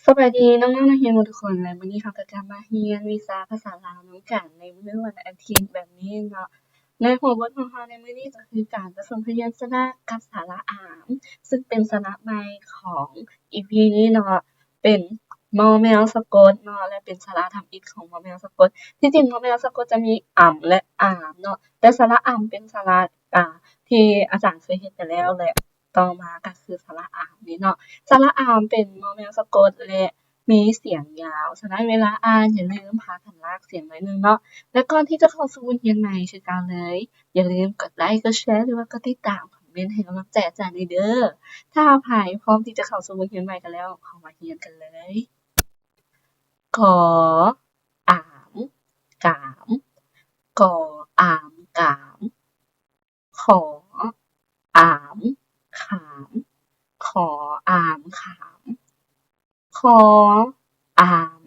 ສະບາຍດີນ້ອງໆນັກຮຽນໝົດທຸກຄົນ ແລະ ມື້ນີ້ເຮົາກໍກັບມາຮຽນວິຊາພາສາລາວນຳກັນໃນມື້ວັນອາທິດແບບນີ້ເນາະ. ໃນຫົວບົດຂອງເຮົາໃນມື້ນີ້ກໍຄືການປະສົມພະຍັນຊະນະກັບສະຫຼະອາມ ຊຶ່ງເປັນສະຫຼະໃໝ່ຂອງອີພີນີ້ເນາະ ເປັນ ມໍແມວສະກົດເນາະ ແລະ ເປັນສະຫຼະທຳອິດຂອງມໍແມວສະກົດ. ທີ່ຈິງມໍແມວສະກົດຈະມີອຳ ແລະ ອາມເນາະ ແຕ່ສະຫຼະອຳເປັນສະຫຼະ ອ່າ ທີ່ອາຈານເຄີຍເຮັດໄປແລ້ວ ແລະ ຕໍ່ມາກໍຄືສະຫຼະອາມນີ້ເນາະ. ສະຫຼະອາມເປັນມໍແມວສະກົດ ແລະ ມີສຽງຍາວ, ສະນັ້ນເວລາອ່ານຢ່າລືມພາກັນລາກສຽງໜ້ອຍໜຶ່ງເນາະ. ແລະ ກ່ອນທີ່ຈະເຂົ້າສູ່ບົດຮຽນໃໝ່ຄືເກົ່າເລີຍ, ຢ່າລືມກົດໄລ, ກົດແຊ ຫຼືວ່າກົດຕິດຕາມ, ຄອມເມັນໃຫ້ກຳລັງໃຈອາຈານແດ່ເດີ້. ຖ້າໃຜພ້ອມທີ່ຈະເຂົ້າສູ່ບົດຮຽນໃໝ່ກັນແລ້ວ, ເຮົາມາຮຽນກັນເລີຍ. ກ ອາມ ກາມ ກ ອາມ ກາມ ຂ ອາມ ຂາມ ຂ ອາມ ຂາມ ຄ ອາມ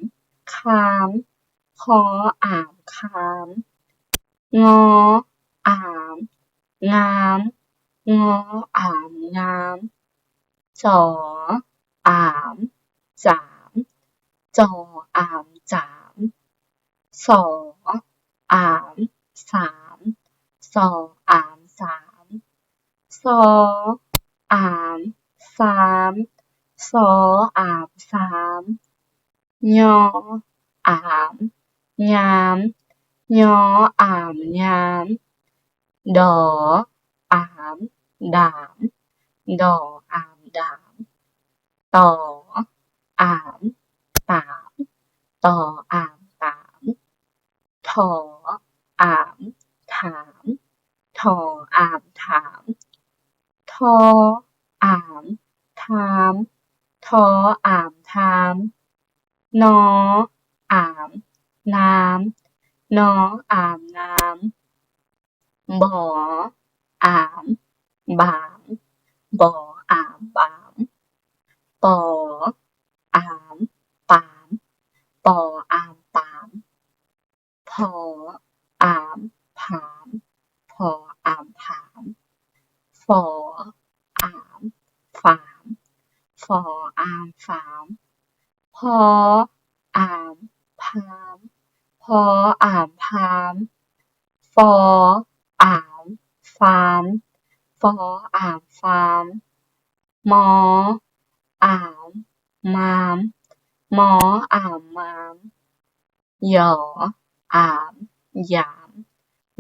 ຄາມ ຄ ອາມ ຄາມ ງ ອາມ ງາມ ງ ອາມ ງາມ ຈ ອາມ ຈາມ ຈ ອາມ ຈາມ ສ ອາມ ສາມ ສ ອາມ ສາມ ຊ ອາມ ຊາມ ຊ ອາມ ຊາມ ຍ ອາມ ຍາມ ຍ ອາມ ຍາມ ດ ອາມ ດາມ ດ ອາມ ດາມ ຕ ອາມ ຕາມ ຕ ອາມ ຕາມ ຖ ອາມ ຖາມ ຖ ອາມ ຖາມ ທ ອາມ ທາມ ທ ອາມ ທາມ ນ ອາມ ນາມ ນ ອາມ ນາມ ບ ອາມ ບາມ ບ ອາມ ບາມ ປ ອາມ ປາມ ປ ອາມ ປາມ ພ ອາມ ພາມ ພ ອາມ ພາມ ຟ ອາມ ຟາມ ຟ ອາມ ຟາມ ພ ອາມ ພາມ ພ ອາມ ພາມ ຟ ອາມ ຟາມ ຟ ອາມ ຟາມ ມ ອາມ ມາມ ມ ອາມ ມາມ ຢ ອາມ ຢາມ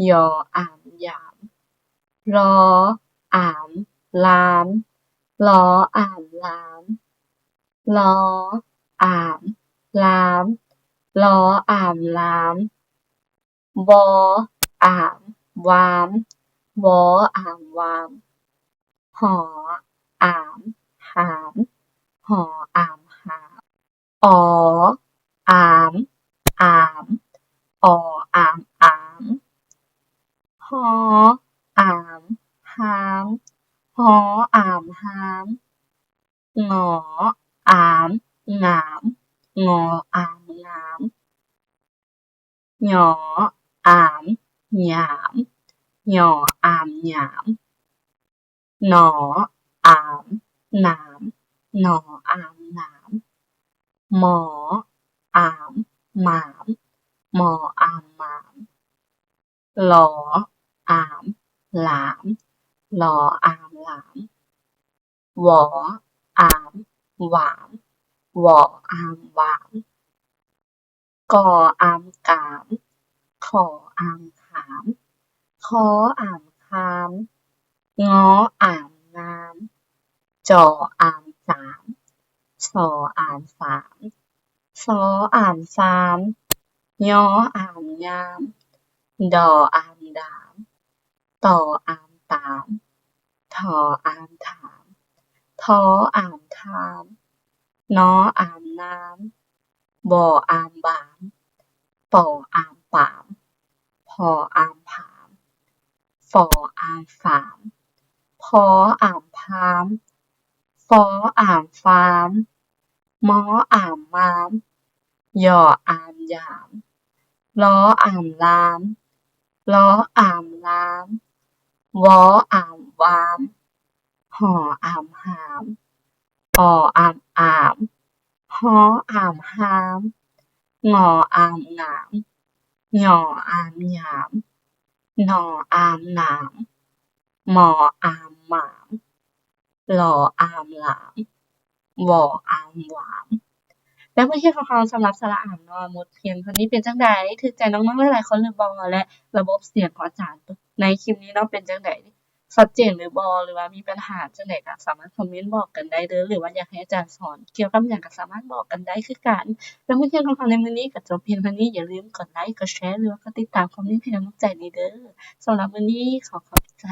ຢ ອາມ ຢາມ ລ ອາມ ລາມ ລ ອາມ ລາມ ລ ອາມ ລາມ ລ ອາມ ລາມ ວ ອາມ ວາມ ວ ອາມ ວາມ ຫ ອາມ ຫາມ ຫ ອາມ ຫາມ ອ ອາມ ອາມ ອ ອາມ ອາມ ຫ ອາມ ຫາມ ຫ ອາມ ຫາມ ງ ອາມ ງາມ ງ ອາມ ງາມ ຍ ອາມ ຍາມ ຍ ອາມ ຍາມ ນ ອາມ ນາມ ນ ອາມ ນາມ ມ ອາມ ມາມ ມ ອາມ ມາມ ລ ອາມ ລາມ ລ ອາມ ລາມ ວ ອາມ ວາມ ວ ອາມ ວາມ ກ ອາມ ກາມ ຂ ອາມ ຂາມ ຄ ອາມ ຄາມ ງ ອາມ ງາມ ຈ ອາມ ຈາມ ຊ ອາມ ສາມ ຊ ອາມ ສາມ ຍ ອາມ ຍາມ ດ ອາມ ດາມ ຕ ອາມ ຕາມ ທ ອາມ ຖາມ ທ ອາມ ທາມ ນ ອາມ ນາມ ບ ອາມ ບາມ ປ ອາມ ປາມ ພ ອາມ ຜາມ ຟ ອາມ ຝາມ ພ ອາມ ຜາມ ຟ ອາມ ຝາມ ມ ອາມ ມາມ ຍ ອາມ ຍາມ ລ ອາມ ລາມ ລ ອາມ ລາມ ວ ອາມ ວາມ ຫ ອາມ ຫາມ ອ ອາມ ອາມ ຮ ອາມ ຮາມ, ງ ອາມ ງາມ, ຍ ອາມ ຍາມ, ນ ອາມ ນາມ, ມ ອາມ ມາມ, ລ ອາມ ລາມ, ວ ອາມ ວາມ. ແລ້ວບົດຮຽນຂອງເຮົາສຳລັບສະຫຼະອາມເນາະ ໝົດພຽງເທົ່ານີ້. ເປັນຈັ່ງໃດ? ຖືກໃຈນ້ອງໆຫຼາຍໆຄົນຫຼືບໍ່? ແລະ ລະບົບສຽງຂອງອາຈານໃນຄລິບນີ້ເນາະ ເປັນຈັ່ງໃດ? ຊັດເຈນຫຼືບໍ່ ຫຼືວ່າມີບັນຫາຈັ່ງໃດກໍສາມາດຄອມເມັນບອກກັນໄດ້ເດີ້ ຫຼືວ່າຢາກໃຫ້ອາຈານສອນກ່ຽວກັບຫຍັງກໍສາມາດບອກກັນໄດ້ຄືກັນ. ແລ້ວບົດຮຽນຂອງເຮົາໃນມື້ນີ້ກໍຈົບພຽງເທົ່ານີ້. ຢ່າລືມກົດໄລ, ກົດແຊ ຫຼືວ່າກົດຕິດຕາມຄອມເມັນໃຫ້ກຳລັງໃຈນີ້ເດີ້. ສຳລັບມື້ນີ້ຂໍຂອບໃຈ.